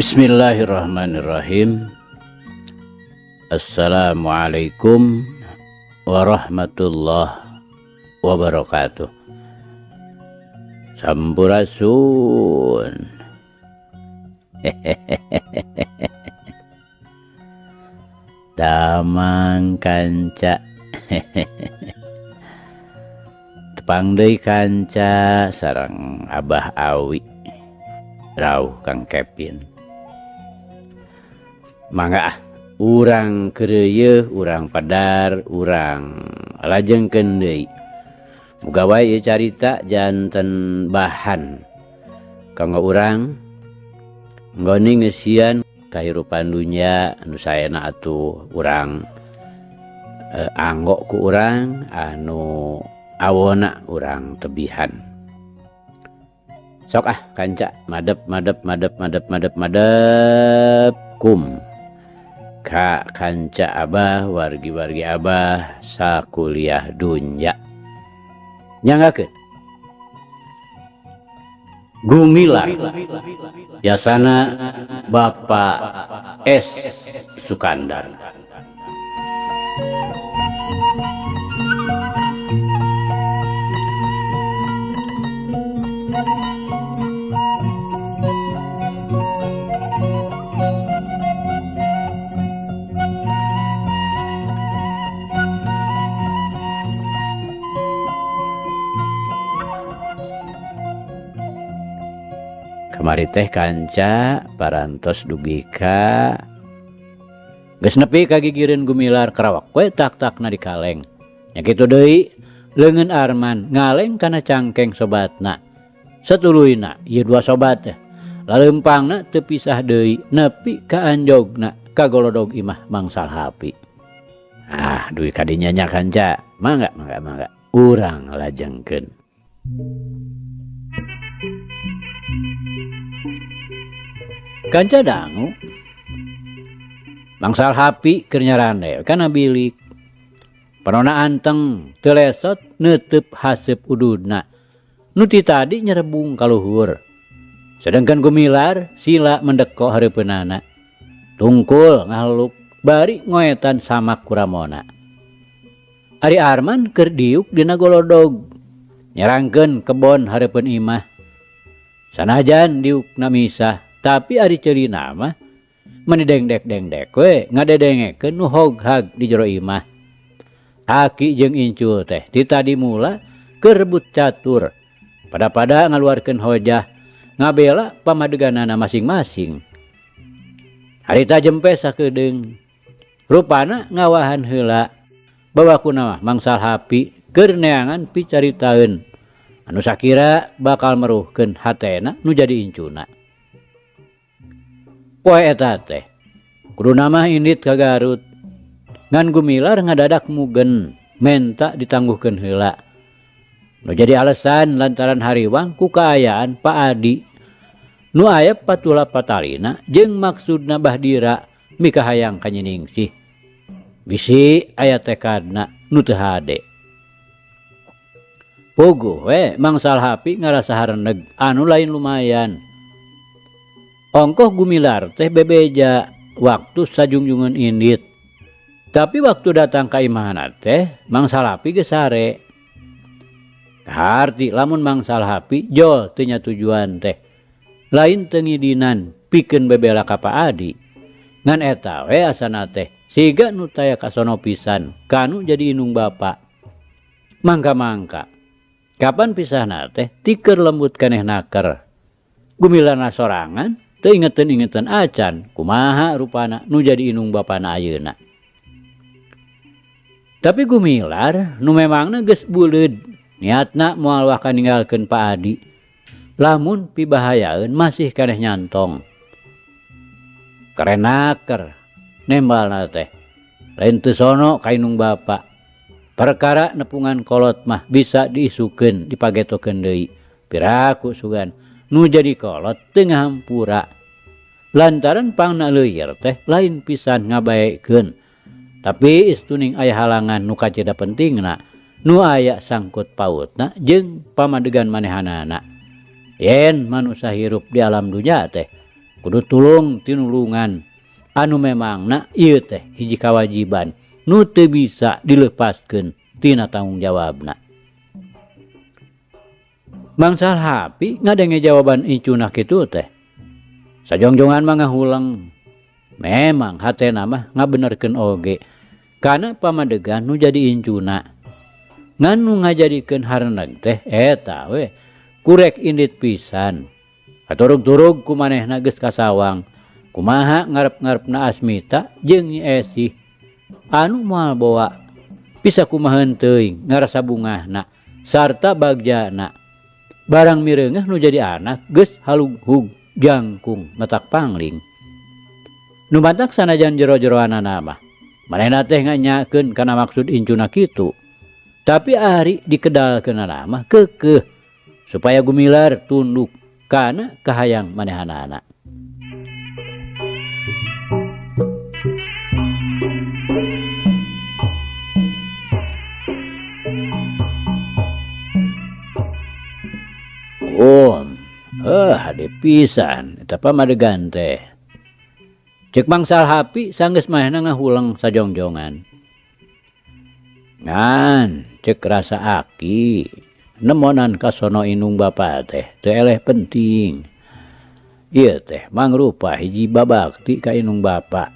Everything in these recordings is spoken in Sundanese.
Bismillahirrahmanirrahim. Assalamualaikum warahmatullahi wabarakatuh. Sampurasun. Damang kanca. Tepang deui kanca sareng Abah Awi. Rauh Kang Kevin. Mangga ah, urang keureuyeung, urang padar, urang lajengkeun deui. Muga wae ieu carita janten bahan kanggo urang nggoni ngeusian kahirupan dunya anu saena atuh urang anggo ku urang anu awona urang tebihan. Sok ah kanca madep madep madep madep madep madep kum ka kanca abah wargi-wargi abah sakuliah dunya. Nyanggakeun Gumilar yasana Bapak S Sukandar. Kamari teh kanca parantos dugi ka geus nepi ka gigireun Gumilar karawak we tak-takna di kaleng. Nya kitu deui leungeun Arman ngaleng kana cangkeng sobatna. Satuluyna ieu dua sobat teh laleumpangna teu pisah deui nepi ka anjogna ka golodog imah Mang Salhapi. Ah dugi ka dinya nya kanca, mangga mangga mangga urang lajengkeun. Kanca dangu Mang Salhapi keur nyarande kana bilik. Panona anteng teu lesot neuteub haseup ududna. Nu ti tadi nyerebung ka luhur. Sedengkeun Gumilar sila mendeko hareupeunana. Tungkul ngahaluk bari ngoetan samak kuramona. Ari Arman keur diuk dina golodog nyerangkeun kebon hareupeun imah. Sanajan diukna misah, tapi ari ceulina mah meni dengdek-dengdek we ngadedengekeun nu hoghag di jero imah. Aki jeung incul teh ti tadi mula keur rebut catur, pada-pada ngaluarkeun hojah ngabela pamadeganana masing-masing. Harita jempe sakedeung, rupana ngawahan heula bawakuna mah Mang Salhapi keur neangan picaritaeun anu sakira bakal meruhkeun hatena nu jadi incuna. Poe eta teh kuduna mah indit ka Garut, ngan Gumilar ngadadak mugen menta ditangguhkeun heula. Nu jadi alasan lantaran hariwang ku kaayaan Pak Adi nu aya patula patalina jeung maksudna Bahdira mikahayang ka Nyiningsih. Bisi aya tekadna nu teu hade. Puguh we Mang Salhapi ngarasa hareneg anu lain lumayan. Ongkoh Gumilar teh bebeja waktu sajungjungeun indit. Tapi waktu datang ka imahna teh Mang Salhapi geus sare. Kaharti lamun Mang Salhapi jol teu nya tujuan teh. Lain teu ngidinan pikeun bebela ka Pak Adi. Ngan eta we asana teh siga nu taya kasono pisan kanu jadi indung bapa. Mangka-mangka kapan pisahna teh tiker lembut keneh naker. Gumilarna sorangan teu ingeteun-ingeteun acan kumaha rupana nu jadi indung bapana ayeuna. Tapi Gumilar nu memangna geus buleud niatna moal waka ninggalkeun Pak Adi. Lamun pibahayaeun masih keneh nyantong. Kerenaker nembalna teh. Lain teu sono ka indung bapa. Perkara nepungan kolot mah bisa diisukeun dipagetokeun deui. Piraku sugan nu jadi kolot teu ngahampura. Lantaran pangna leuir teh lain pisan ngabaekeun. Tapi istuning aya halangan nu kacida pentingna, nu aya sangkut pautna jeung pamadegan manehanana. Yen manusa hirup di alam dunya teh Kudu tulung tinulungan anu memangna ieu teh hiji kawajiban nu teu bisa dilepaskeun tina tanggung jawabna. Mang Salhapi ngadenge jawaban incuna kitu teh. Sajongjongan mah ngahuleng. Memang hatena mah ngabenerkeun oge kana pamadegan nu jadi incuna. Ngan nu ngajadikeun hareneg teh eta we kurek indit pisan. Katurug-turug ku manehna geus kasawang. Kumaha ngarep-ngarepna Asmita jeung Nyi Esih anu moal boa bisa kumaheun teuing ngarasa bungahna sarta bagjana. Barang mireungeuh nu jadi anak geus halughug jangkung matak pangling. Nu matak sanajan jero-jeroanana mah manehna teh nganyakeun kana maksud incuna kitu. Tapi ari dikedalkeunana mah keukeuh supaya gumilar tunduk kana kahayang manehanana. Om, hade pisan eta pamadegan teh. Ceuk Mang Salhapi sanggeus manehna ngahuleng sajongjongan. Ngan ceuk rasa aki nemonan kasono indung bapa teh teu eleh penting. Ieu teh mangrupa hiji babakti ka indung bapa.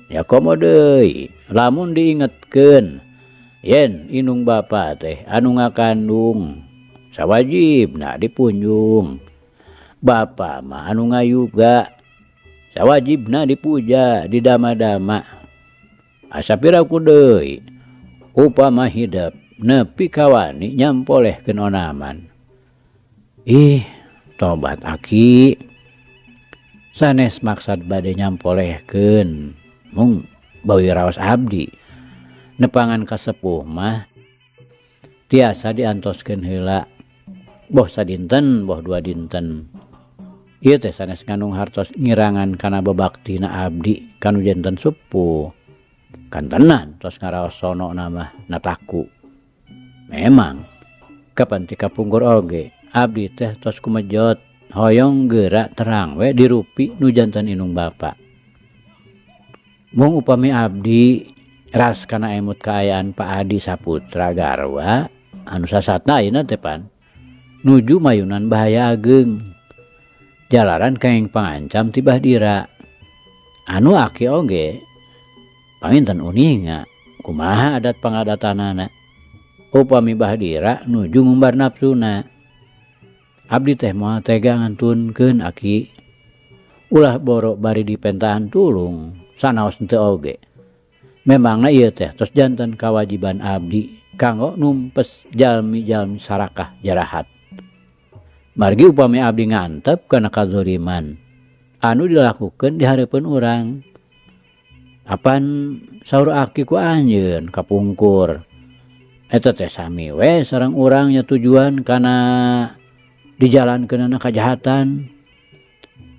Ya komo deui lamun diingetkeun yen indung bapa teh anu ngakandung sawajibna dipunjung. Bapa mah anu ngayuga sawajibna dipuja didama-dama. Asa piraku deui upama hidep nepi kawani nyampolehkeun onaman. Ih, tobat aki. Sanes maksad bade nyampolehkeun mung bawi raos abdi. Nepangan kasepuh mah tiasa diantoskeun heula. Boh sadinten, boh dua dinten. Ieu teh sanes ngandung hartos ngirangan kana babaktina abdi kanu janten sepuh. Kantenan tos ngaraos sono nama nataku. Memang kapan ti kapungkur oge abdi teh tos kumejot hoyong geura terang we dirupi nu janten indung bapa. Mung upami abdi ras kana emut kaayaan Pak Adi Saputra garwa anu sasatna ayeuna teh pan nuju mayunan bahaya ageung. Jalaran kenging pangancam ti Bahdira. Anu aki oge panginten uninga kumaha adat pangadatanana. Upami Bahdira nuju ngumbar nafsuna. Abdi teh moal tega ngantunkeun aki. Ulah boro bari dipentaan tulung sanaos henteu oge. Memangna ieu teh tos janten kawajiban abdi kanggo numpes jalmi-jalmi sarakah jarahat. Margi upami abdi ngantep kana kazoliman anu dilakukeun di hareupeun urang. Apan saur aki ku anjeun kapungkur. Eta teh sami we sareng urang nya tujuan kana dijalankeunana kajahatan.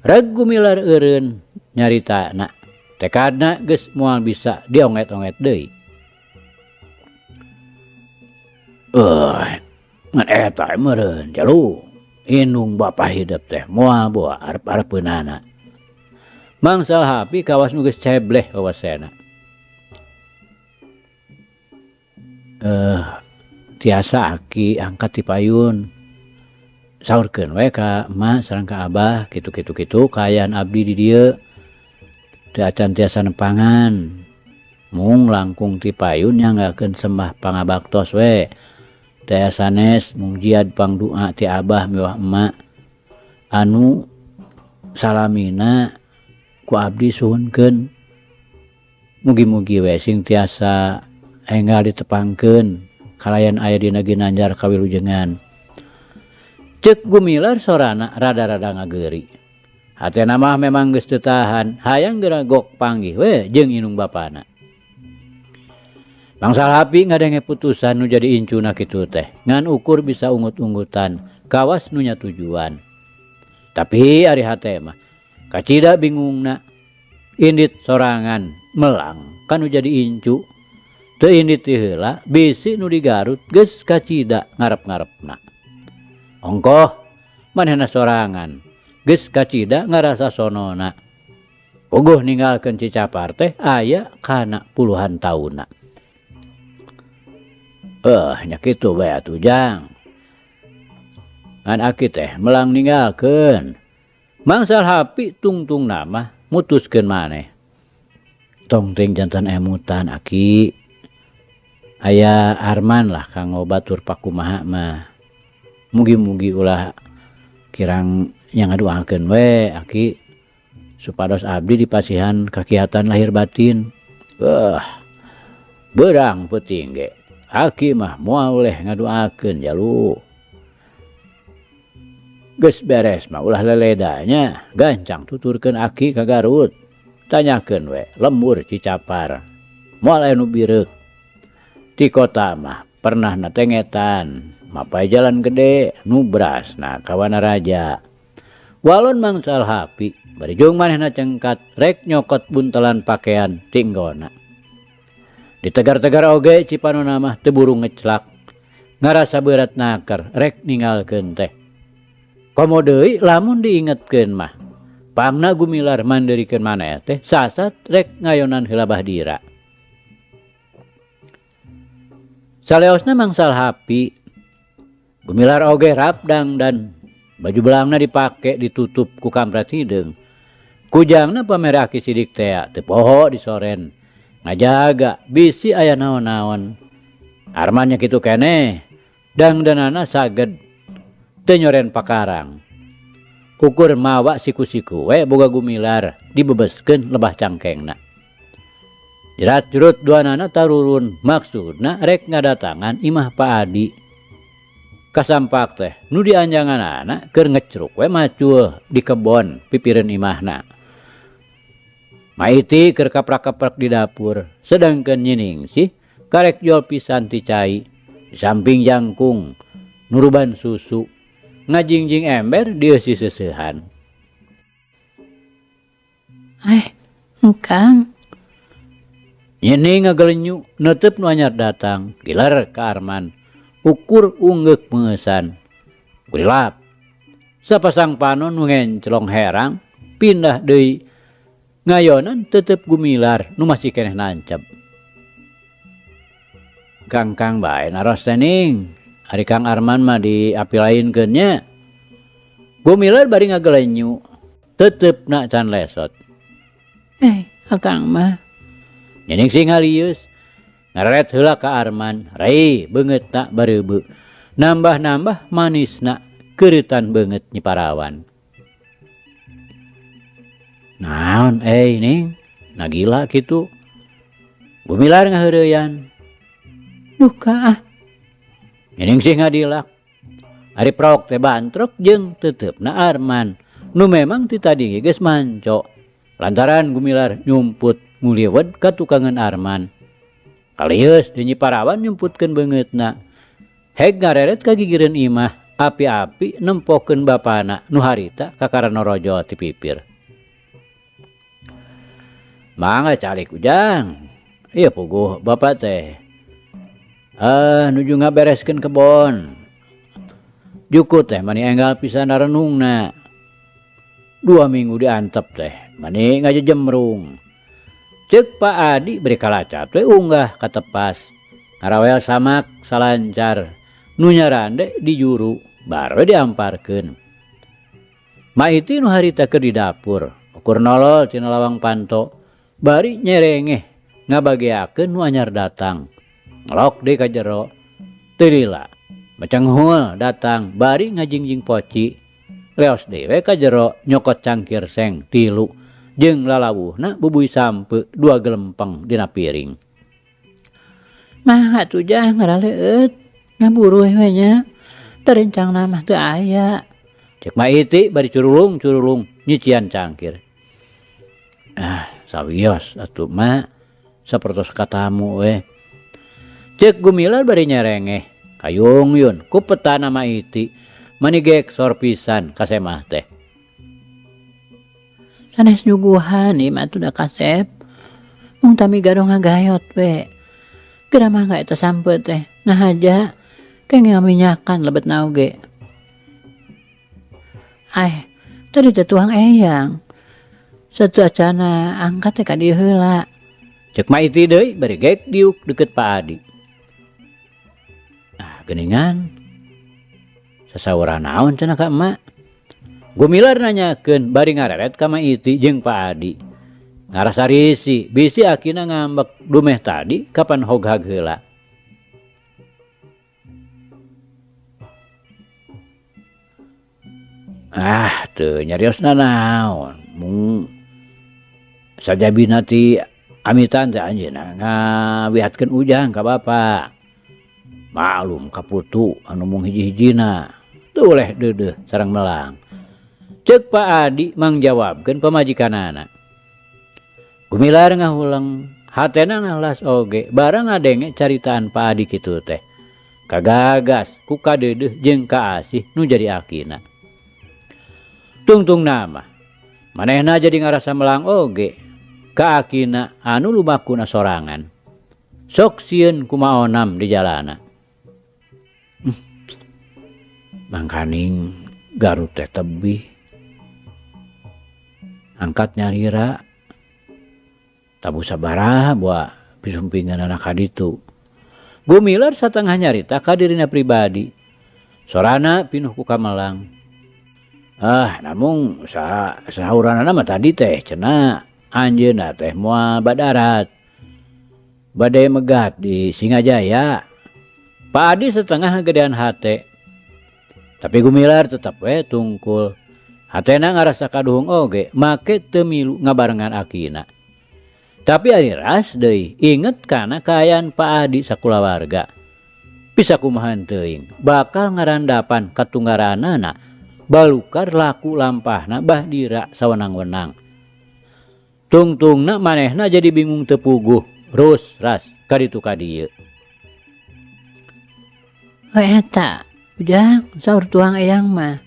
Reg gumilar eureun nyaritana tekadna geus moal bisa dionget-onget deui. Ngan eta meureun jalu. Indung bapa hidep teh moal boa arep-arepeunana. Mang Salhapi kawas nu geus cebleh wawasena. Tiasa aki angkat ti payun. Saurkeun we ka emak sareng ka abah kitu-kitu kitu kaayaan abdi di dieu. Teu acan tiasa nepangan. Mung langkung ti payun nyanggakeun sembah pangabaktos we. Teu sanes mung jiad pangdoa ti abah miwah emak anu salamina ku abdi suhunkeun. Mugi-mugi we sing tiasa enggal ditepangkeun kalayan aya dina ginanjar kawilujengan. Ceuk gumilar sorana rada-rada ngageuri. Hatena mah memang geus teu tahan, hayang geura gok panggih we jeung indung bapana. Mang Salhapi ngadenge putusan nu jadi incuna kitu teh, ngan ukur bisa ungut-ungutan, kawas nu nya tujuan. Tapi ari hate mah kacida bingungna, indit sorangan melang kanu jadi incu. Teu indit ti heula bisi nu di Garut geus kacida ngarep-ngarepna. Ongkoh manehna sorangan Geus kacida ngarasa sonona. Puguh ninggalkeun Cicapar teh aya kana puluhan taunna. Nya kitu bae atuh Jang. Ngan aki teh melang ninggalkeun. Mangsal Hapi tungtungna mah mutuskeun maneh. Tong teuing jantan emutan aki. Aya Arman lah kanggo batur pakumaha mah. Mugi-mugi ulah kirang nya ngaduakeun we aki supados abdi dipasihan kakiatan lahir batin. Beurang peuting ge. Aki mah moal uleh ngaduakeun jalu. Geus beres mah ulah leledanya, gancang tuturkeun aki ka Garut. Tanyakeun we lembur Cicapar. Moal aya nu bireuk. Ti kota mah pernah na tengetan, mapai jalan gede nu brasna ka Wanaraja. Walon Mangsal Hapi bari jeung manehna cengkat rek nyokot buntelan pakaian tinggona. Ditegar-tegar oge Cipanona mah teu buru ngeclak. Ngarasa beurat naker rek ninggalkeun teh. Komo deui lamun diingetkeun mah. Pangna Gumilar mandeurikeun maneh teh sasat rek ngayonan heula bahdira. Saleosna Mangsal Hapi Gumilar oge rapdang dan baju belangna dipake ditutup ku kampret hideung. Kujangna pamere aki sidik tea teu poho disoren. Ngajaga bisi aya naon-naon. Arman nya kitu keneh. Dangdanana saged teu nyoren pakarang. Ukur mawa siku-siku we boga Gumilar dibebeskeun lebah cangkengna. Jerat jurut duanana tarurun maksudna rek ngadatangan imah Pak Adi. Kasampak teh nu dianjanganana keur ngecruk we macul di kebon pipireun imahna. Maiti keur kaprak-kaprak di dapur, sedangkeun Nyiningsih karek jual pisan ti cai di samping jangkung nuruban susu ngajingjing ember dieusi seuseuhan. Engkang. Nyining ngagelenyu neuteub nu anyar datang giler ka Arman. Ukur unggeuk meungeusan. Gurilap. Sapasang panon nu ngenclong herang pindah deui ngayonan tetep Gumilar nu masih keneh nancep. Kangkang bae naros teh ning. Ari Kang Arman mah diapilainkeun nya. Gumilar bari ngagelenyu tetep na can lesot. Akang mah. Nyining sing ngalieus ngareret heula ka Arman, rei beungeutna bareubeu. Nambah-nambah manisna keureutan beungeut Nyi Parawan. Naon ning? Nagila kitu. Gumilar ngaheureuyan. Duka ah. Nyining sih ngadilak. Ari prok teh bantrok jeung teutepna Arman. Nu memang ti tadi geus manco. Lantaran Gumilar nyumput nguliwed ka tukangan Arman. Kalieus deui Nyi Parawan nyumputkeun beungeutna. Heg ngareret ka gigireun imah, api-api nempokeun bapana nu harita kakara norojol ti pipir. Mangga calik Ujang. Ieu puguh bapa teh. Nuju ngabereskeun kebon. Juku teh mani enggal pisan renungna. 2 minggu diantep teh mani ngajejemrung. Ceuk Pak Adi beri kalacat we unggah katepas. Ngarawel samak salancar. Nu nyarande di juru bar we diamparkeun. Maiti nu harita keur di dapur, ukur nolol tina lawang panto, bari nyerengeh ngabageakeun nu anyar datang. Ngelok deui ka jero. Teu lila, macenghul datang bari ngajingjing poci. Leos deui we ka jero nyokot cangkir seng 3 jeung lalawuhna bubuy sampe 2 gelempeng dina piring. Mah atuh jah ngaraleueut ngaburu we nya. Da rencangna mah teu aya. Cek Maiti bari curulung-curulung nyician cangkir. Ah, sawios atuh mah sapertos katamu we. Cek Gumilar bari nyerengeh kayung yun ku petana Maiti mani geksor pisan ka semah teh. Sanes nyuguhan ieu mah atuh da kasep. Mung tami gaduh ngagayot we. Geura mah ka eta sampe teh ngahaja kenging ngaminyakan lebetna oge. Ai, Tadi teh tuang eyang. Satuacana angkat teh ka dieu heula. Cek Maiti deui bari gek diuk deukeut Pak Adi. Ah, geuningan. Sasawara naon cenah ka emak? Gumilar nanyakeun bari ngareret ka Maiti jeung Pak Adi. Ngarasa risi, bisi akina ngambek dumeh tadi kapan hoghag heula. Ah, teu nyariosna naon. Mung sajabina ti amitan teh anjeunna ngawiatkeun ujang ka bapa. Maklum kaputu anu mung hiji-hijina. Teu uleh deudeuh sareng melang. Ceuk Pak Adi mangjawabkeun pamajikanana. Gumilar ngahuleng, hatena ngalas oge barang ngadenge caritaan Pak Adi kitu teh. Kagagas ku kadeudeuh jeung kaasih nu jadi akina. Tungtung nama, manehna jadi ngarasa melang oge ka akina anu lumakuna sorangan. Sok sieun kumaonam di jalana. Mangkaning Garut teh tebih. Angkat nyalira. Tabu sabaraha buah pisumpingan anak kaditu. Gumilar satengah nyarita ka dirina pribadi. Sorana pinuh ku kamelang. Ah, namung sahuranana mah tadi teh cenah anjeunna teh moal badarat. Bade megat di Singajaya. Pak Adi setengah gedean hate. Tapi Gumilar tetep we tungkul. Hatena ngarasa kaduhung oge make teu milu ngabarengan akina. Tapi ari ras deui inget kana kaayaan Pak Adi sakulawarga. Bisa kumaha teuing bakal ngarandapan katunggaranana balukar laku lampahna bahdira sawenang-wenang. Tungtungna manehna jadi bingung teu puguh, rus ras kaditu ka dieu. Oh eta, Ujang, saur tuang eyang mah.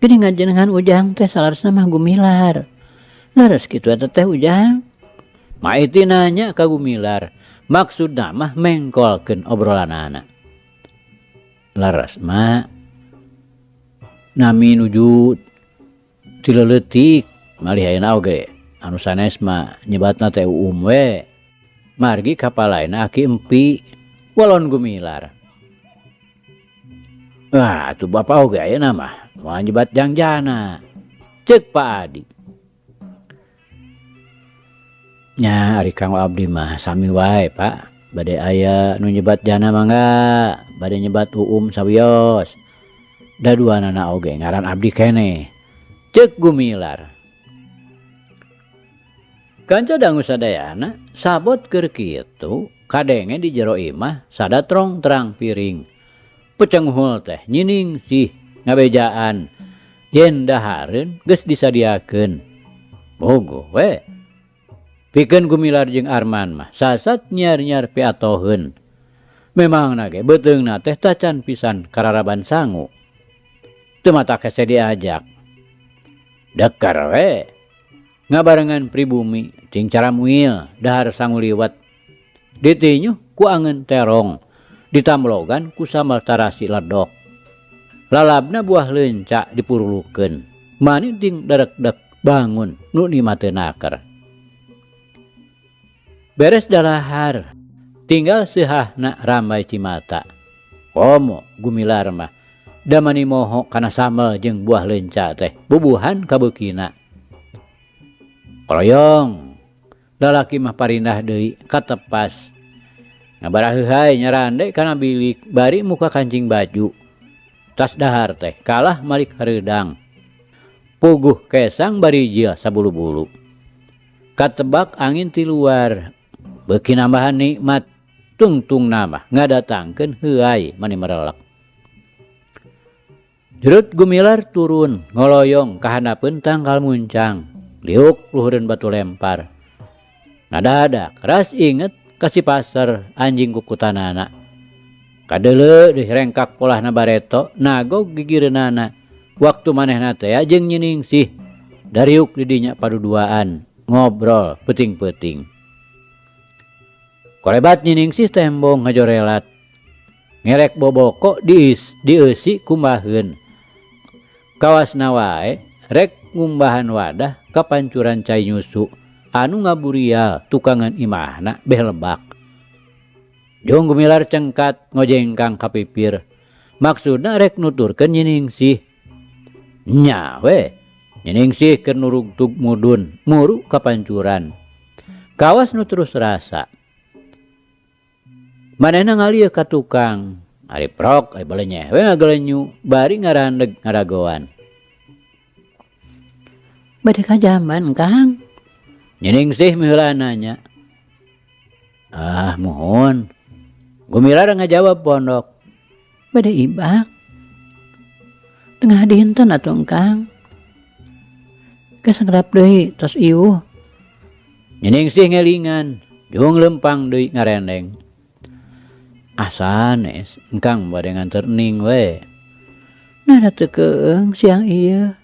Geuning ngajenengan Ujang teh salaresna mah Gumilar. Leres kitu eta teh Ujang. Maiti nanya ka Gumilar, maksudna mah mengkolkeun obrolanana. Leres mah nami nuju tileuletik malih ayeuna oge anu sanes mah nyebatna teh uum we. Margi kapalaena aki empi walon Gumilar. Wah, atuh bapa oge ayeuna mah moal nyebat jangjana. Ceuk Pak Adi. Nya ari Kang Abdi mah sami wae Pak. Bade aya nu nyebat jana mangga, bade nyebat uum sawios. Da duanana oge ngaran abdi keneh. Ceuk Gumilar. Kanca dangu sadayana sabot keur kitu kadenge di jero imah sadatrong terang piring. Pecenghul teh nyining sih ngabejaan yen dahareun geus disadiakeun. Bogoh we. Pikeun Gumilar jeung Arman mah sasat nyiar-nyiar piatoheun. Memangna ge beuteungna teh tacan pisan kararaban sangu. Teu matak hese diajak. Dekar we. Ngabarengan pribumi ting caramuil dahar sangu liwet. Ditinyuh ku angeun terong, ditamblogan ku sambal tarasi ledok. Lalabna buah leunca dipurulukeun. Mani ting derek-dek bangun nu nikmateun naker. Beres dalahar, tinggal seuhahna rambai cimata. Komo Gumilar mah damani moho kana sambal jeung buah leunca teh bubuhan kabeukina. Koloyong, lalaki mah parindah deui katepas. Ngabaraheuhai nyarande kana bilik bari muka kancing baju. Tas dahar teh kalah malik hareudang. Puguh kesang bari jil sabulu-bulu. Katebak angin ti luar. Beuki nambahan nikmat tungtung nama ngadatangkeun heuay mani merelek. Jurut Gumilar turun ngoloyong ka handapeun tangkal muncang, liuk luhureun batu lempar. Ngadadak ras inget ka si pasar anjing kukutanana. Kadeuleu deui rengkak polahna bareto nagog gigireunana. Waktu manehna teh jeung nyiningsih dariuk di dinya paduduaan ngobrol peuting-peuting. Korebat nyiningsih tembong ngajorelat. Ngerek boboko dieusi kumbaheun. Kawasna wae rek Ngumbahan wadah ka pancuran cai nyusu anu ngaburial tukangan imahna beh lebak. Jung Gumilar cengkat ngojengkang ka pipir. Maksudna rek nuturkeun Nyi Ningsih. Nya we, Nyi Ningsih keur nurugtug mudun muru ka pancuran. Kawas nu terus rasa. Manehna ngalieu ka tukang. Ari prok ari balenyeh we ngagelenyu bari ngarandeg ngadagoan. Bade ka jamban Kang? Nyi Ningsih miheula nanya. Ah muhun. Gumilar ngajawab pondok. Bade ibak. Tengah dinten atuh Kang. Kesegrap deui tos iuh. Nyi Ningsih ngelingan, jung lempang deui ngarendeng. Ah sanes, engkang bade nganter ning we. Nah da teu keung siang ieu.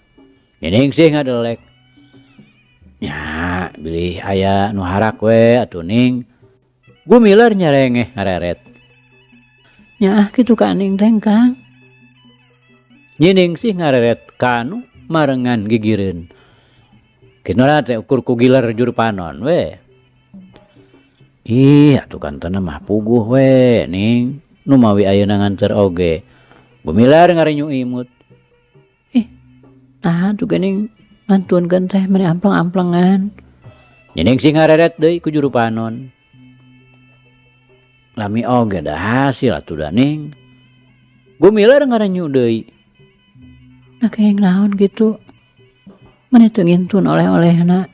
Nyi Ningsih ngadelek. Nya, bilih aya nu harak we atuh ning. Gumilar nyarengeh ngareret. Nyaah kitu ka ning teh Kang. Nyi Ningsih ngareret kanu marengan gigireun. Kitu teh ukur ku giler juru panon we. Ih, atuh kantena mah puguh we ning. Nu mawi ayeuna nganter oge. Gumilar ngarenyu imut. Ih, nah atuh geuning ngantunkeun teh meni amplang-amplengan. Nyi Ningsih ngareret deui ku juru panon. Lami oge da hasil atuh da ning. Gumilar ngarenyu deui. Nah kenging naon kitu? Meni teu ngintun oleh-olehna.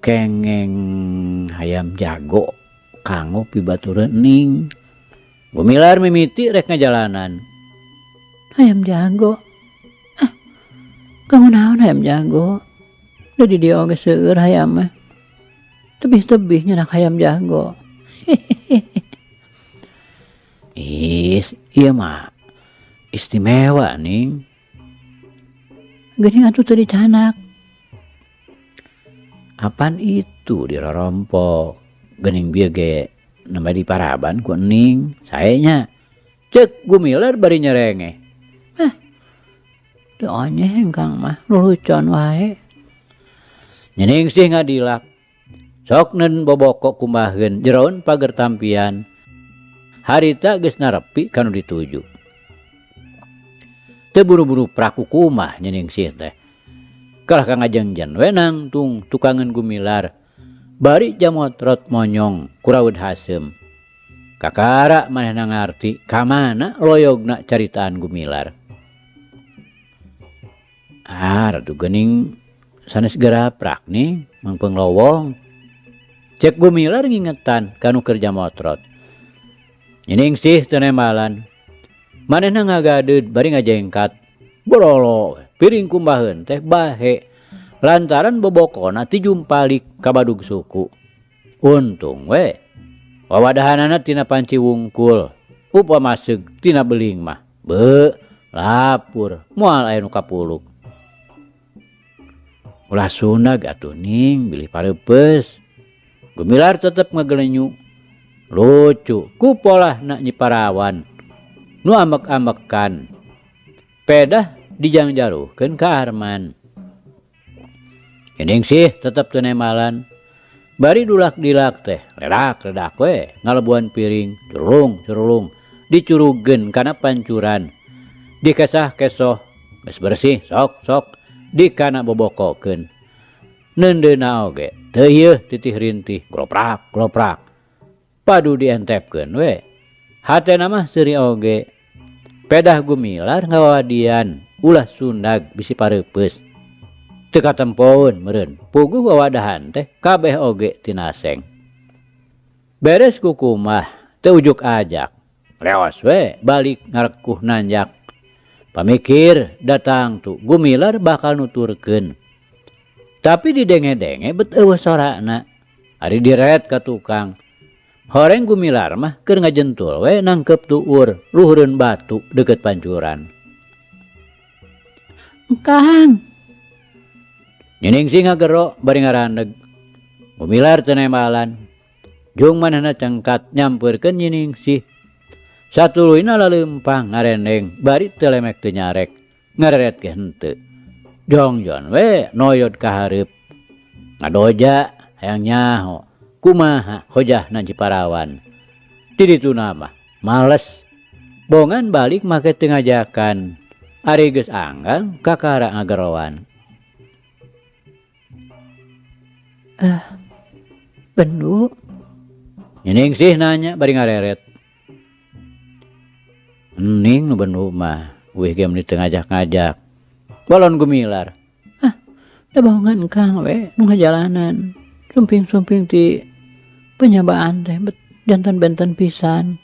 Kengeng hayam jago kanggo pibatureun ning. Gumilar mimiti rek ngajalanan. Hayam jago. Ah, kanggo naon hayam jago? Da di dieu oge seueur hayam mah. Tebih-tebih nyenak hayam jago. Is, ieu mah istimewa ning. Geuning atuh teu dicanak. Apan itu dirorompok. Geuning bieu ge nembe diparaban ku ening sae nya. Ceuk Gumilar bari nyerengeh. Eh, teu onyeh engkang mah lulucon wae. Nyi Ningsih ngadilak. Sok neun boboko kumbaheun jeroan pager tampian. Harita geus narepi kanu dituju. Teu buru-buru praku kumah Nyi Ningsih teh. Kalah ka ngajengjen we nangtung tukangeun Gumilar. Bari jamotrot monyong kuraud haseum. Kakara manehna ngarti ka mana loyogna caritaan Gumilar. Ah, ratu geuning sanes garaprak nih mangpeung lowong. Cek Gumilar ngingetan kanu keur jamotrot. Nyi Ningsih teu nembalan. Manehna ngagadeud bari ngajengkat. Borolo piring kumbaheun teh bahe lantaran bobokona ti jumpalik ka badug suku. Untung we wawadahanana tina panci wungkul. Upama seug tina beling mah beuh lapur moal aya nu kapuluk. Ulah sunag atuh ning bilih pareupeus. Gumilar tetep ngagelenyu. Lucu ku polahna Nyi Parawan nu ambek-ambekan. Pedah dijangjaruhkeun ka Arman. Nyi Ningsih tetep teu nembalan. Bari dulak-dilak teh ledak-ledak we ngalebuan piring curulung-curulung dicurugeun kana pancuran. Dikesah-kesoh geus bersih sok-sok dikana bobokokeun. Neundeuna oge teu ieuh titih rintih gloprak-gloprak. Padu dientepkeun we. Hatena mah seuri oge. Pedah Gumilar ngawawadian ulah sundag bisi pareupeus. Teu katempoeun meureun puguh wawadahan teh kabeh oge tina seng. Beres kukumah teu ujuk ajak. Leos we balik ngarekuh nanjak. Pamikir datang tu Gumilar bakal nuturkeun. Tapi didenge-denge bet eueuh sorana. Ari direret ka tukang. Horeng Gumilar mah keur ngajentul we nangkep tuur luhureun batu deukeut pancuran. Kang. Nyi Ningsih ngagero bari ngarandeg. Gumilar teu nembalan. Jung manehna cengkat nyampeurkeun Nyi Ningsih. Satuluyna laleumpang ngarendeng bari teu lemek teu nyarek. Ngareret ge henteu. Jongjon we noyod ka hareup. Ngadoja hayang nyaho kumaha hojahna Ciparawan. Di dituna mah males. Bongan balik make teu ngajakan. Ari geus anggang kakara ngageroan. Bendu. Nyiningsih nanya bari ngareret. Ening nu bendu mah wih ge meuni teu ngajak-ngajak. Bolon Gumilar. Ah, da bongan Kang we nu ngajalanan. Sumping-sumping ti penyabaan teh bet jantan-benten pisan.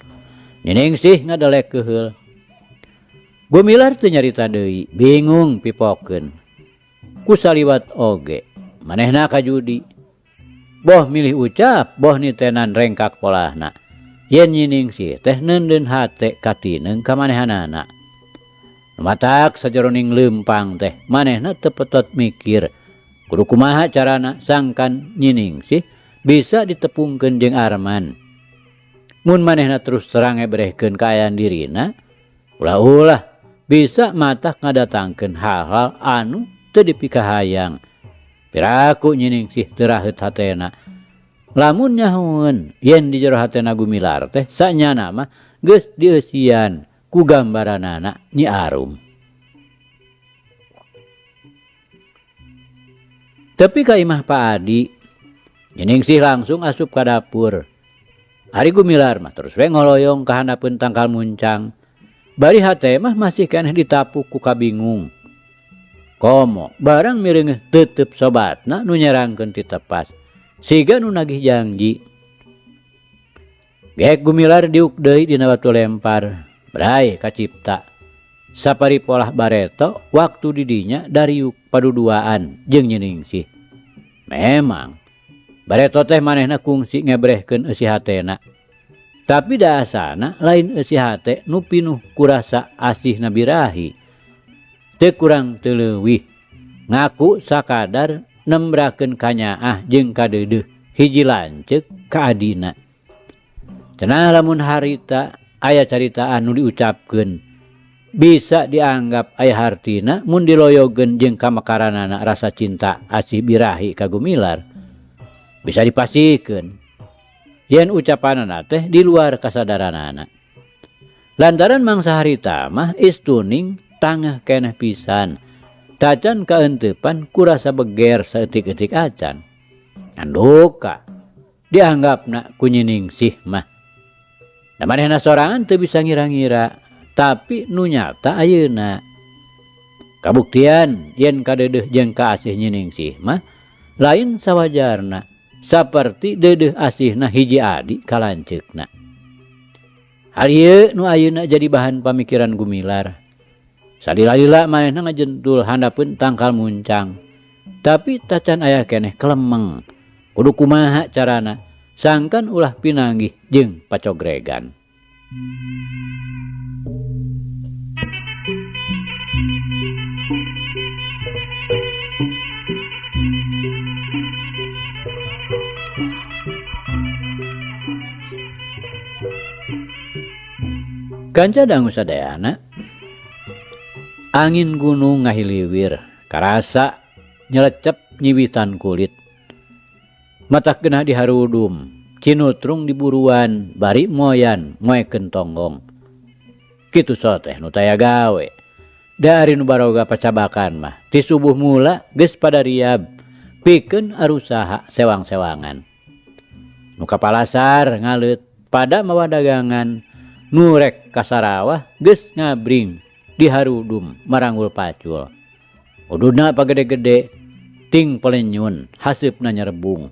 Nyiningsih ngadelek keheul. Gumilar teu nyarita deui, bingung pipokeun. Ku saliwat oge, manehna kajudi. Boh milih ucap, boh nitenan rengkak polahna. Yen nyiningsih teh neundeun hate katineung ka manehanana. Matak sajeroning leumpang teh manehna teu petot mikir. Kudu kumaha carana sangkan nyiningsih bisa ditepungkeun jeung Arman. Mun manehna terus terang ngebrehkeun kaayaan dirina, ulah-ulah bisa matak ngadatangkeun hal-hal anu teu dipikahayang. Piraku nyiningsih teu raheut hatena. Lamun nyahoeun yen di jero hatena Gumilar teh sanyana mah geus dieusian ku gambaranana Nyi Arum. Tepi ka imah Pak Adi, nyiningsih langsung asup ka dapur. Ari Gumilar mah terus we ngoloyong ka handapeun tangkal muncang. Bari hate mah masih keneh ditapuk ku kabingung. Komo barang mireungeuh tetep sobatna nu nyerangkeun ti tepas. Siga nu nagih janji. Gek Gumilar diuk deui dina batu lempar. Bray kacipta. Sapari polah bareto waktu didinya dariuk paduduaan jeung nyiningsih. Memang bareto teh manehna kungsi ngebrehkeun eusi hatena. Tapi dasana lain eusi hate nu pinuh kurasa asihna birahi. Teu kurang teu leuwih. Ngaku sakadar nembrakeun kanyaah jeung kadeudeuh hiji lanceuk ka adina. Cenah lamun harita aya caritaan nu diucapkeun bisa dianggap aya hartina mun diloyogeun jeung kamekaranana rasa cinta asih birahi ka Gumilar. Bisa dipasihkeun yen ucapanana teh di luar kasadaranana. Lantaran mangsa harita mah istuning tangah keneh pisan. Tacan kaenteupan kurasa beger saeutik-eutik acan. Anduka dianggapna ku nyiningsih mah. Da manehna sorangan teu bisa ngira-ngira, tapi nu nyata ayeuna. Kabuktian yen kadeudeuh jeung kaasih nyiningsih mah lain sawajarna, saperti deudeuh asihna hiji adi ka lanceukna. Hal ieu nu ayeuna jadi bahan pamikiran Gumilar. Salila-lila manehna ngajentul handapeun tangkal muncang. Tapi tacan aya keneh kelemeng. Kudu kumaha carana sangkan ulah pinanggih jeung pacogregan. Kanca dangu sadayana, angin gunung ngahiliwir, karasa nyelecep nyiwitan kulit. Matak genah diharudum, cinutrung diburuan, bari moyan moekeun tonggong. Kitu soteh nu taya gawe. Dari nu baroga pacabakan mah, ti subuh mula geus pada riab, pikeun arusaha sewang-sewangan. Nu kapalasar ngaleut pada mawa dagangan, nu rek ka Sarawah geus ngabring diharudum maranggul pacul. Ududna pagede-gede ting pelenyun haseupna nyerebung.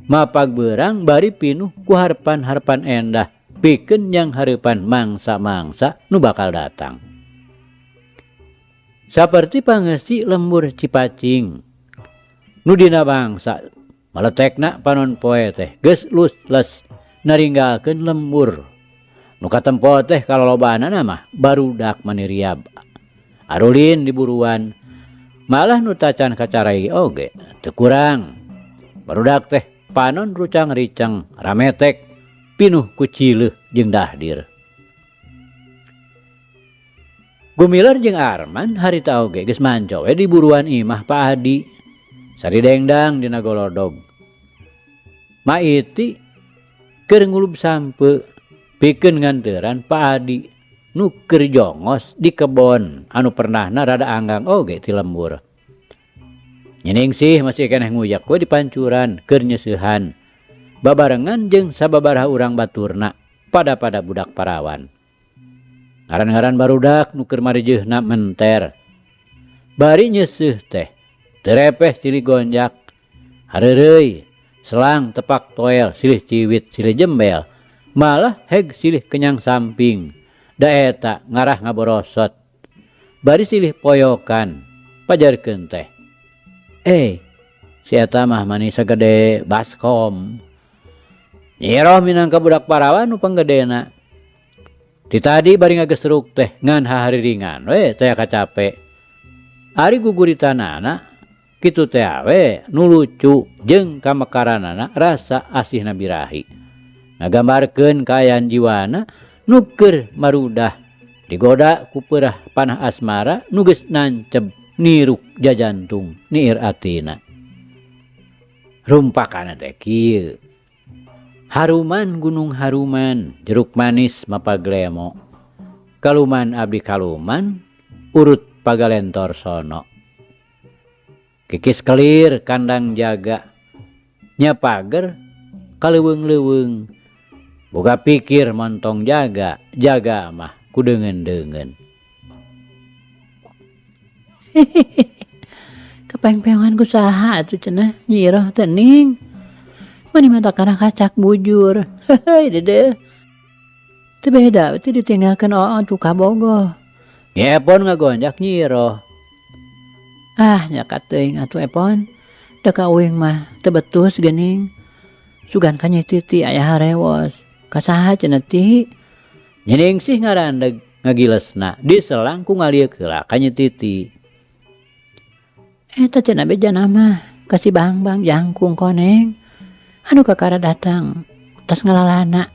Mapag beurang bari pinuh ku harpan-harpan endah pikeun yang hareupan mangsa-mangsa nu bakal datang. Saperti pangeusi lembur Cipacing nu dina bangsa maletekna panon poe teh geus lus-les naringgalkeun lembur. Nu katempo teh kalolobaanana mah barudak maniriab. Arulin diburuan malah nu tacan kacarai oge teu kurang. Barudak teh panon rucang-riceng rametek pinuh ku cileuh jeung dahdir. Gumilar jeung Arman harita oge geus manco we di buruan imah Pak Adi. Sari dengdang dina golodog. Ma Iti keur ngulub sampe pikeun nganteran Pak Adi nu keur jongos di kebon anu pernahna rada anggang oge ti lembur. Nyi Ningsih masih keneh nguyak we di pancuran keur nyeusehan. Babarengan jeung sababaraha urang baturna pada-pada budak parawan. Ngaran-ngaran barudak nu keur marijeuhna menter. Bari nyeuseuh teh teu repeh silih gonjak. Hareureuy, selang tepak toel silih ciwit silih jembel, malah heg silih kenyang samping. Da eta ngarah ngaborosot. Bari silih poyokan, pajarkeun teh. Si eta mah mani sagede baskom. Nyi Iroh minangka budak parawan nu panggedena. Ti tadi bari ngagesruk teh ngan hahariringan we teh kacape. Ari guguritanana kitu teh we nu lucu jeung kamekaranana rasa asihna birahi. Ngagambarkeun kaayaan jiwana nu keur marudah digoda ku peurah panah asmara nu geus nanceb niruk jajantung niir atina. Rumpakana teh kieu. Haruman gunung haruman, jeruk manis mapaglemo. Kaluman abdi kaluman, urut pagalentor sono. Kikis kelir kandang jaga, nya pager kaleuweung-leuweung. Boga pikir montong jaga, jaga mah kudeungeun-deungeun. Kapengpengan ku saha atuh cenah Nyi Iroh teh ning. Mani mata kana kacak bujur. Heuheuy dedeh. Teu beda we teh ditinggalkeun oo tu kabogoh. Nyi Epon ngagonjak Nyi Iroh. Ah nya teuing atuh Epon. Da ka uing mah teu betus geuning. Sugan ka Nyi Titi aya harewos. Ka saha cenah ti? Nyi Ningsih ngarandeg ngagilesna diselang ku ngalieuk heula ka Nyi Titi. Eta cenah bejana mah ka si Bangbang jangkung koneng. Anu kakara datang tas ngalalana.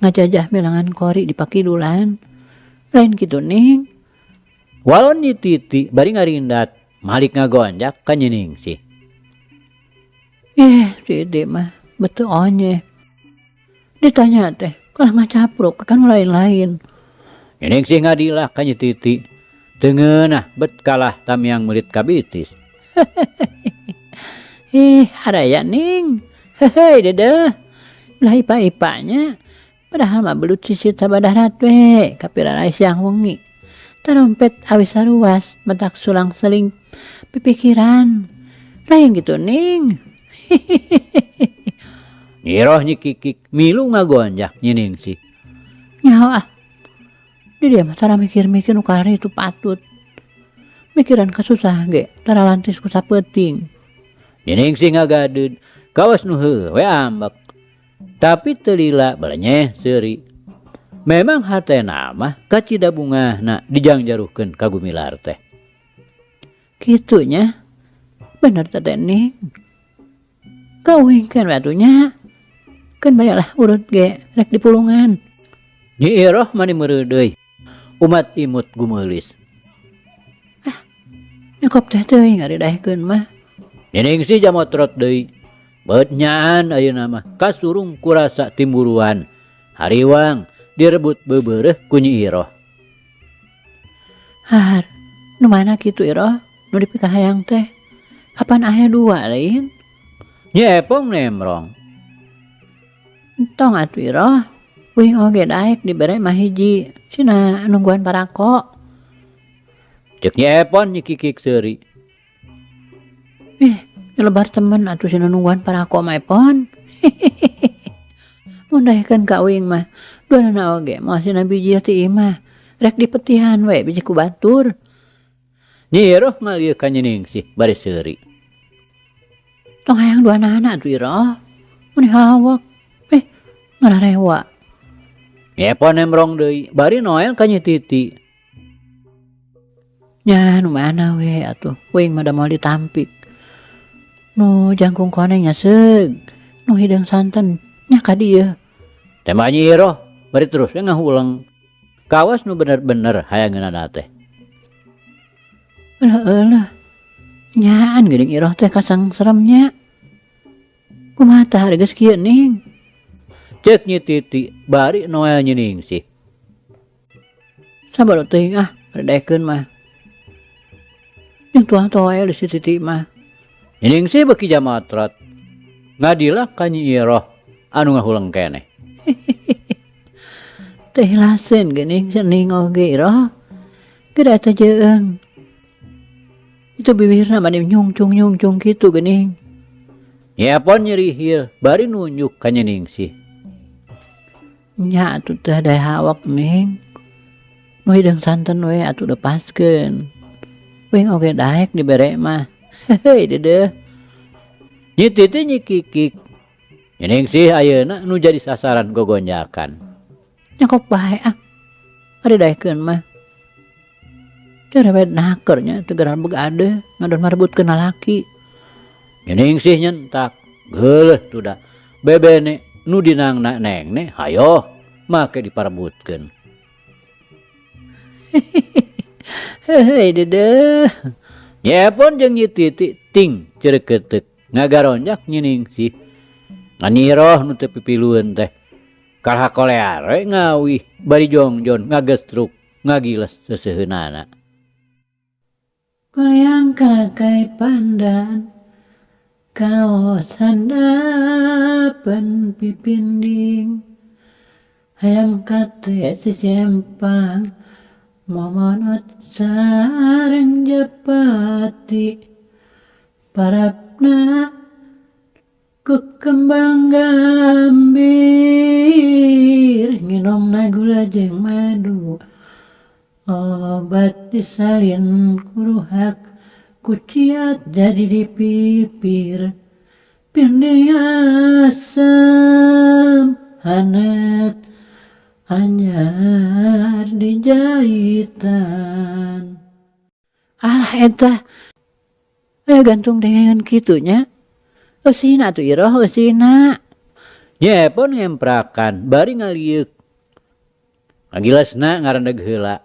Ngajajah milangan kori di pakidulan. Lain kitu ning. Walon Nyi Titi bari ngarindat malik ngagonjak ka Nyi Ningsih. Si mah betul onye. Ditanya teh kalah ngacapruk kan lain-lain. Nyi Ningsih ngadilah ka Nyi Titi. Teu ngeunah bet kalah tamiang meulit kabitis. Ih, haraya ning. Heuheuy dedeh. Belah ipa-ipanya. Padahal mah belut sisit sabadarat we kapirarai siang wengi. Tarompet awis saruas matak sulang seling pipikiran. Lain gitu ning. Nyi Iroh nyi kikik milu ngagonjak Nyi Ningsih. Nyaho ah. Di dia mah tara mikir-mikir nu kari itu patut. Mikiran kasusah ge tara lantis ku sapeuting. Nyi Ningsih ngagadeud kawas nu heueuh we ambek. Tapi teu lila belenyeh seuri. Memang hatena mah kacida bungahna dijangjaruhkeun ka Gumilar teh. Kitu nya. Bener teh ning. Kauingkeun we atuh nya. Keun bae lah urut ge rek dipulungan. Nyi Iroh mani meureudeuy. Umat imut gumeulis. Ah, nyokop teh teuing ari daekeun mah. Nyi Ningsih jamotrot deui. Beut nyaan ayeuna mah kasurung kurasa timburuan. Hariwang direbut beubeureuh ku Nyi Iroh. Har, nu mana kitu Iroh? Nu dipikahayang teh. Kapan aya dua lain? Nyi Epong nemrong. Entong atuh Iroh. Uing oge daek dibere mah hiji. Cina nungguan parako. Cek Nyi Epon nyi kikik seuri. Nyelebar temen atuh sina nungguan parako mah Epon. Mun daekeun ka uing mah duanana oge moal sina bijil ti imah. Rek dipetihan we biji ku batur. Nyi Iroh ngalieu ka Nyi Ningsih bari seuri. Tong hayang duanana atuh Iroh. Mun hawak. Ngararewa. Nyi Epon nemrong deui bari noel ka Nyi Titi. Nya nu mana we atuh uing mah da moal ditampik. Nu jangkung koneng nya seug, nu hideung santen nya ka dieu. Tembak Nyi Iroh bari terus we ngahuleng. Kawas nu bener-bener hayangeunana teh. Eulah eulah. Nyaan geuning Iroh teh kasangserem nya. Kumaha tah ari geus kieu ning? Ceuk Nyi Titi bari noel Nyi Ningsih. Sabar teuing ah, ari daekeun mah. Jeung tuang-tuang wae si Titi mah. Nyi Ningsih beuki jamatrot. Ngadilak ka Nyi Iroh anu ngahuleng keneh. Teh laseun geuning sening oge Iroh. Geura eta jeung. Itu bibirna mani nyungcung-nyungcung kitu geuning. Nyi Epon nyerihil bari nunjuk ka Nyi Ningsih. Nya atuh teh dae hawak ning. Nu hideung santen we atuh lepaskeun. Uing oge daek dibere mah. Heuy deudeuh. Nyi Titi nyi kikik. Nyi Ningsih ayeuna nu jadi sasaran gogonjakan. Nyokok bae ah. Ari daekeun mah. Cerewet naker nya teu geura begadeuh ngadon marebutkeun lalaki. Nyi Ningsih nyentak. Geuleuh tuda. Bebene nu dinangna nengne hayoh make diparebutkeun. Heuy deudeuh. Nyi Epon jeung Nyi Titi ting ceureukeuteuk ngagaronjak Nyi Ningsih. Ngan Nyi Iroh nu teu pipilueun teh kalah kolear we ngawih bari jongjon ngagestruk ngagiles seuseuheunana. Goyang kakai pandan kaos handapeun pipinding hayam kate sisempang momonot sareng japati parapna ku kembang gambir nginomna gula jeung madu obat disalin kuruhak kuciat jadi di pipir pinding asam hanet anyar dijahitan. Alah eta aya gantung dengengan kitu nya. Eusina atuh Iroh eusina. Nyi Epon ngemprakan bari ngalieuk. Ngagilesna ngarendeg heula.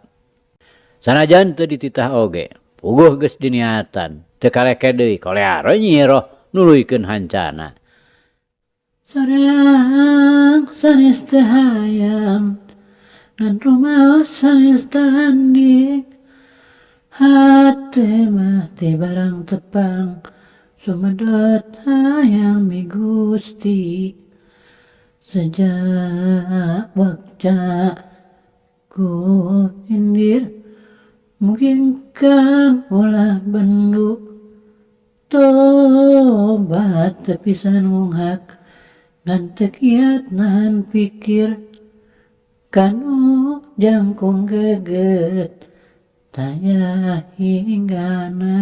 Sanajan teu dititah oge, puguh geus diniatan, teu kaleke deui kolear we Nyi Iroh nuluykeun hancana. Soreang sanes teu hayam, ngan rumaos sanes tanding, hate mah ti barang tepang, sumedot hayang mi Gusti. Sejak wakca ku indir, mungkin kang ulah bendu, tobat tepisan ngunghak, ngan teu kiat nahan pikir, kanu jangkung geget, tanya hinggana.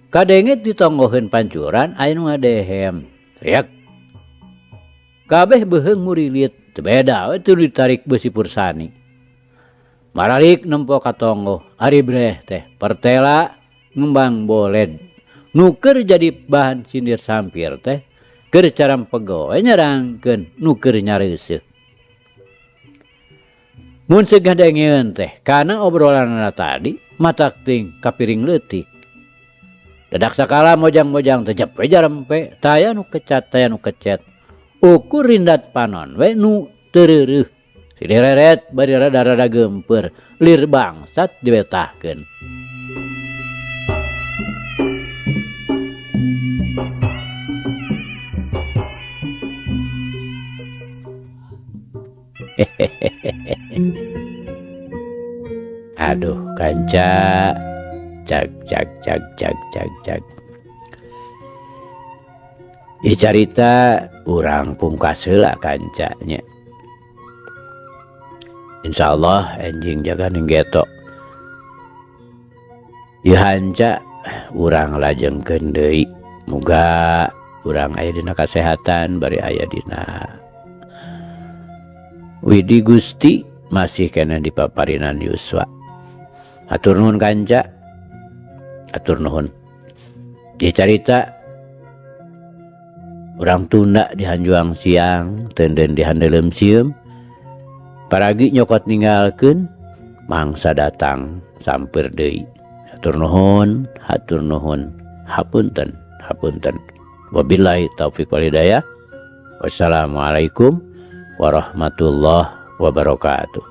Kadenge ditonggoheun pancuran aya nu ngadehem. Riak. Kabeh beuheung murilit, teu beda we teu ditarik beusi pursani. Maralik nempo ka tonggoh, ari breh teh pertela ngembang boled. Nu keur jadi bahan sindir sampir teh keur carampego we nyerangkeun nu keur nyareuseuh. Mun seug ngadengeun teh kana obrolanana tadi matak ting kapiring leutik. Dadak sakala mojang-mojang teh jep we jarempe, taya nu kecat taya nu kecet. Ukur rindat panon we nu teu reureuh. Sidireret bari rada-rada geumpeur, lir bangsat dibetahkeun. Aduh kanca, cag cag cag cag cag cag. Ieu carita urang pungkas heula kanca nya. Insyaallah enjing jaga ning geto. Ieu hanca urang lajengkeun deui. Muga urang aya dina kasehatan bari aya dina Widi Gusti masih keneh di paparinan Yuswa. Hatur nuhun kanca. Hatur nuhun. Ieu carita Urang tunda di hanjuang siang, tenden di handeuleum sieum. Paragi nyokot ninggalkeun, mangsa datang samper deui. Hatur nuhun, hatur nuhun, hapunten, hapunten. Wabillahi taufik wal hidayah. Wassalamualaikum warahmatullahi wabarakatuh.